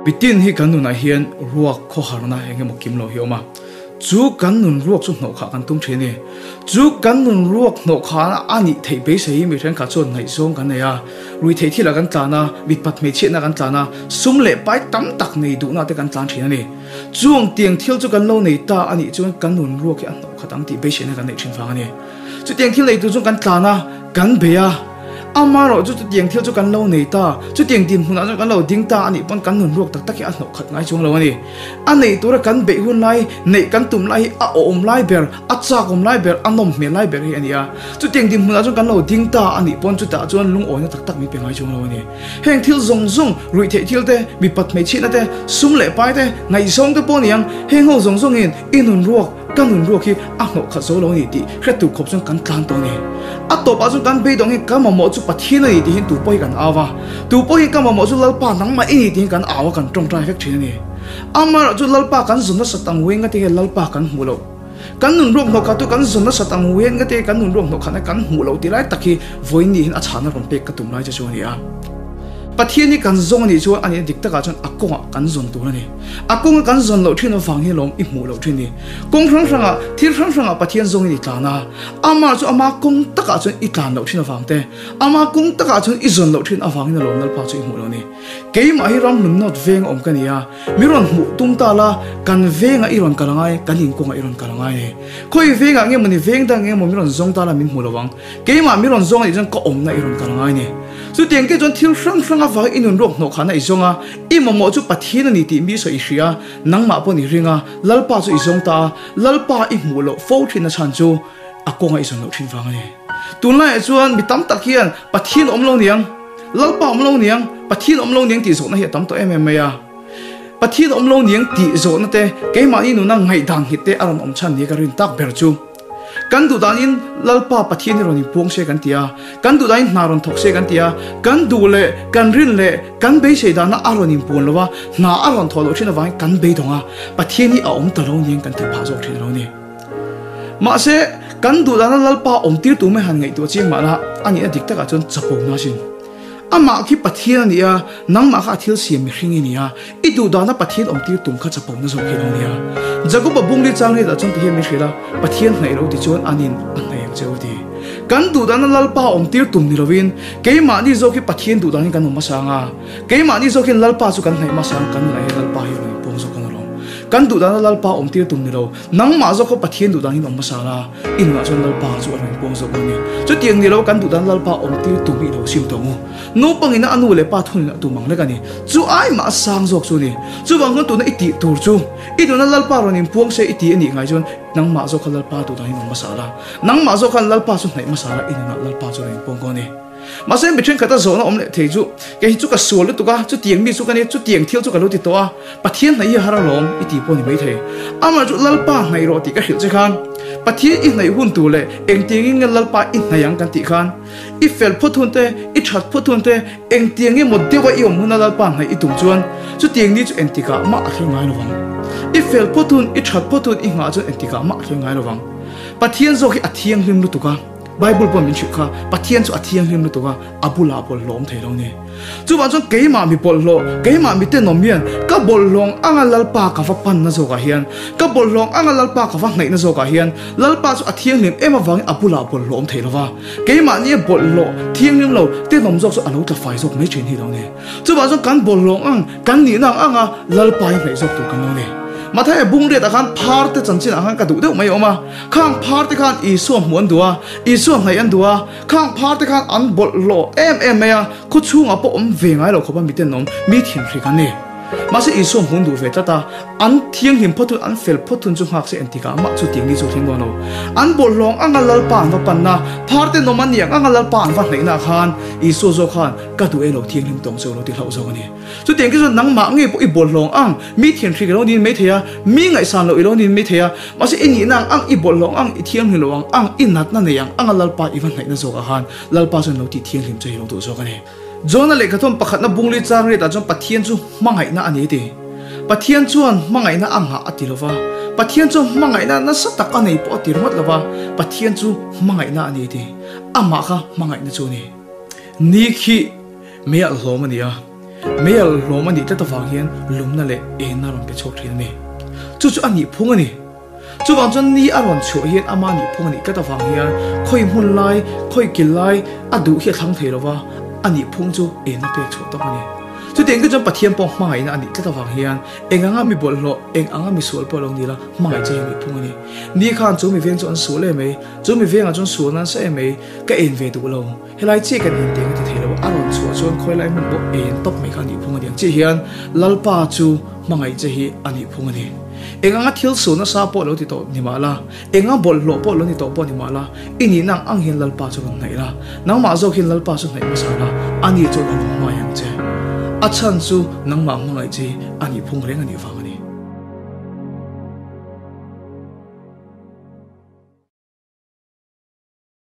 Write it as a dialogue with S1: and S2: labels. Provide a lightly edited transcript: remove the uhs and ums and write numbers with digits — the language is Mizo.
S1: Mitin hi kan nunah hian ruak khawharna eng emaw kim lo hi a awm a, chu kan nun ruak chu hnawhkhah kan tum thin a ni. Chu kan nun ruak hnawhkhahna a nih theih beisei hi mi thenkhat chuan ngaihzawng kan nei a, ruihtheih thilah kan tlan a, mitpat hmeichhiatna kan tlan a, sum leh pai tam tak nei duhna te kan tlan thin a ni. Chuang tiang thil chu kan lo nei ta a nih chuan kan nun ruak hi a hnawhkhat ang tih beiseina kan neih thin vang a ni. Chutiang thil nei tur chuan kan tlan a, kan bei a. Amaherawh chu chutiang thil chu kan lo nei ta, chutiang dinhmunah chuan kan lo ding ta a nih pawn kan nun ruak tak tak hi a hnawh khat ngai chuang lo a ni. A neih tura kan beih hun lai, neih kan tum lai hi a awm lai ber, a chak awm lai ber, a nawm hmel lai ber hi a ni a. Chutiang dinhmunah chuan kan lo ding ta a nih pawn chutah chuan lungawina tak tak min pe ngai chuang lo a ni. Heng thil zawng zawng, ruihtheih thil te, mipat hmeichhiatna te, sum leh pai te, ngaihzawng te pawh a ni ang, heng ho zawng zawngin i nun ruak, Ka nun ruak hi a hnawh khat zo lo a ni tih hretu khawp chuan kan tlan tawh a ni. A tawpah chuan kan beidawng hi ka mamawh chu Pathian a ni tih hian tu pawh hi kan au a, tu pawh hi ka mamawh chu Lalpa nangmah i ni tih hian kan au a, kan tawngtai vek thin a ni. Amaherawh chu Lalpa kan zawn nasat ang huai ngate hian Lalpa kan hmuh loh. Kan nun ruak hnawh khat chu kan zawn nasat ang huai ngate kan nun ruak hnawh khatna kan hmuh loh tih lai tak hi vawiin ni hian a chhahna rawn pek ka tum lai che chu a ni a. Pathian hi kan zawng a nih chuan a nihna dik takah chuan a kawngah kan zawn tur a ni. A kawnga kan zawn loh thin avang hi lawm i hmuh loh thin ni. Kawng hrang hrangah, thil hrang hrangah Pathian zawngin i tlan a, amah chu ama kawng takah chuan i tlan loh thin avang te, ama kawng takah chuan i zawn loh thin avangin alawm Lalpa chu i hmuh loh ni. Keimah hi ramhlun nawt veng a awm ka ni a, mi rawn hmuh tum ta la, kan vengah i rawn kal angai, kan inkawngah i rawn kal angai ni. Khawi vengah nge mawni veng dang nge maw mi rawn zawng ta la min hmu lo ang. Keimah mi rawn zawng a nih chuan ka awmna i rawn kal angai ni. Chutiang te chuan thil hrang hrang avangin i nun ruak hnawh khahna i zawng a, i mamawh chu Pathian a ni tih mi sawi i hria, nangmah pawh ni ring a, Lalpa chu i zawng ta a, Lalpa i hmuh loh fo thin a chhan chu a kawnga i zawn loh thin vang a ni. Tunlaiah chuan mi tam tak hian Pathian awm lo niang, Lalpa awm lo niang, Pathian awm lo niang tih zawhna hi a tam tawh em em mai a. Pathian awm lo niang tih zawhna te keimahni nuna ngaihdan nghet te a rawn awm chhan ni ka rin tak ber chu. Kan duh danin Lalpa Pathian hi rawn inpuang se kan ti a, kan duh danin hna rawn thawk se kan ti a, kan duh leh kan rin leh kan beisei dana a rawn inpuan lo a, hna a rawn thawh loh thin avangin kan beidawng a, Pathian hi a awm ta lo niin kan ti phah zawk thin a lo ni. Mahse, kan duh dana Lalpa awm tir tu mai han ngaihtuah chiang mah la, a nihna dik takah chuan chapona a sin. Amah khi Pathian a ni a, nangmah kha a thil siam mihring i ni a, i duh dana Pathian awm tir tum kha chapona zawk hi a lo ni a. Jakoba bungli chang riatah chuan tihian min hrilh a, Pathian hnaih lo ti chuan anin a hnaih ang che u ti. Kan duh dana Lalpa awm tir tum ni lovin, keimahni zawk hi Pathian duh danin kan awm hmasa ang a, keimahni zawk hian Lalpa chu kan hnaih hmasa ang, kan nunah hian Lalpa hi rawn inpuang zawk ang alawm. Kan duh dana Lalpa awm tir tum ni lo, Nangmah zawk khaw Pathian duh dan in awm hmasa la, i nunah chuan Lalpa chu a rawn inpuang zawk dawn a ni. Chutiang ni lo kan duh dan Lalpa awm tir tum hi i lo sim tawh ang u. Naupangin a nu leh pa thunin a tum ang lek a ni. Chu ai mah a sang zawk chu a ni. Chuvang chuan tuna i tih tur chu, i nuna Lalpa rawn inpuang se i ti a nih ngai chuan nangmah zawk kha Lalpa duh dan in awm hmasa la, nangmah zawk khan Lalpa chu hnaih hmasa la, i nunah Lalpa chu a rawn inpuang dawn a ni. Mahse mi thenkhat a zawhna awm leh thei chu, kei hi chu ka sual lutuk a, chutiang mi chu ka ni, chutiang thil chu ka lo ti tawh a, Pathian hnaih hi a har alawm i tih pawh ni mai thei. Amah chu Lalpa hnaih rawh tih ka hrilh che khan, Pathian i hnaih hun tur leh engtiangin nge Lalpa i hnaih ang kan tih khan, i fel phawt hun te, i that phawt hun te, engtiang emaw deuha i awm huna Lalpa hnaih i tum chuan chutiang ni chu engtikah mah a thleng ngai lovang. I fel phawt hun, i that phawt hun i nghah chuan engtikah mah a thleng ngai lovang. Pathian zawk hi a thianghlim lutuk a. Bible pawh min hrilh kha, Pathian chu a thianghlim lutuk a, a bulah bawlhhlawh awm thei lo ni. Chuvang chuan keimah mi bawlhhlawh, keimah mi tenawm hian ka bawlhhlawng anga Lalpa ka va panna zawkah hian, ka bawlhhlawng anga Lalpa ka va hnaihna zawkah hian, Lalpa chu a thianghlim em avangin a bulah bawlhhlawh awm thei lo va, keimahnia bawlhhlawh, thianghlim lo, tenawm zawk chu a lo tla fai zawk mai thin hi lo ni. Chuvang chuan kan bawlhhlawng ang, kan nihna ang anga Lalpa hi hnaih zawk tur kan lo ni. Mathaia bungriatah khan phar te chanchinah khan ka duh deuh mai a awm a. Khang phar te khan Isua hmuh an duh a, Isua hnaih an duh a, khang phar te khan an bawlhhlawh em em mai a, khaw chhungah pawh awm ve ngai lo khawp a miten awm, mi thinhrik an ni. Mahse Isua hmuh an duh ve tlat a, an thianghlim phawt hun, an fel phawt hun chu nghak se entikah mah chu tiang ni chu thleng dawn lo. An bawlhhlawng anga Lalpa an va panna, phar te nawm an ni ang anga Lalpa an va hnaihna khan Isua zawk khan ka duh e lo thianghlim tawng che u lo ti hlauh zawk a ni. Chutiang khi chuan nangmah ngei pawh i bawlhhlawng ang, mi thianhrik i lo nin mai thei a, mi ngaihsan loh i lo nin mai thei a, mahse i nihna ang ang, i bawlhhlawng ang, i thianghlim loh ang ang, i natna nei ang anga Lalpa i va hnaihna zawkah khan Lalpa chuan lo tih thianghlim che hi lo duh zawk a ni. Jona lehkhathawn pakhatna bungli chang riatah chuan Pathian chu hmangaihna a ni a ti. Pathian chuan hmangaihna a ngah a ti lo va, Pathian chuan hmangaihna nasa tak a nei pawh a ti ringawt lo va, Pathian chu hmangaihna a ni a ti. Amah kha hmangaihna chu a ni. Ni khi. Mei alh hlawm a ni a. Meialh hlawm a nih tlat avang hian lumna leh enna a rawn pe chhuak thin a ni. Chu chu a nih phung a ni. Chuvang chuan ni a rawn chhuah hian ama nih phung a nih tlat avang hian khawi hmun lai, khawi kil lai a duh hi a thlang thei lo va, a nih phung chu enna pek chhuah tawp a ni. Chutiang te chuan Pathian pawh hmangaihna a nih tlat avang hian eng anga mi bawlhhlawh, eng anga mi sual pawh lo ni la, hmangaih che hi a nih phung a ni. Ni khan chu mi veng chu an sual em mai, chu mi vengah chuan sual nan sa em mai, ka en ve duh lo. Helai chiah kan en teng a ti thei lo, a rawn chhuah chuan khawi lai hmun pawh en tawp mai kha a nih phung a ni ang chiah hian Lalpa chu hmangaih che hi a nih phung a ni. Eng anga thil sual nasa pawh lo ti tawh ni mah la, eng anga bawlhhlawh pawh lo ni tawh pawh ni mah la, i nihna ang ang hian Lalpa chu rawn hnaih la, nangmah zawk hian Lalpa chu hnaih hmasa la, ani chuan a lo hmai ang che. A chhan chu nangmah hmangaih che hi a nih phung reng a nih vang a ni.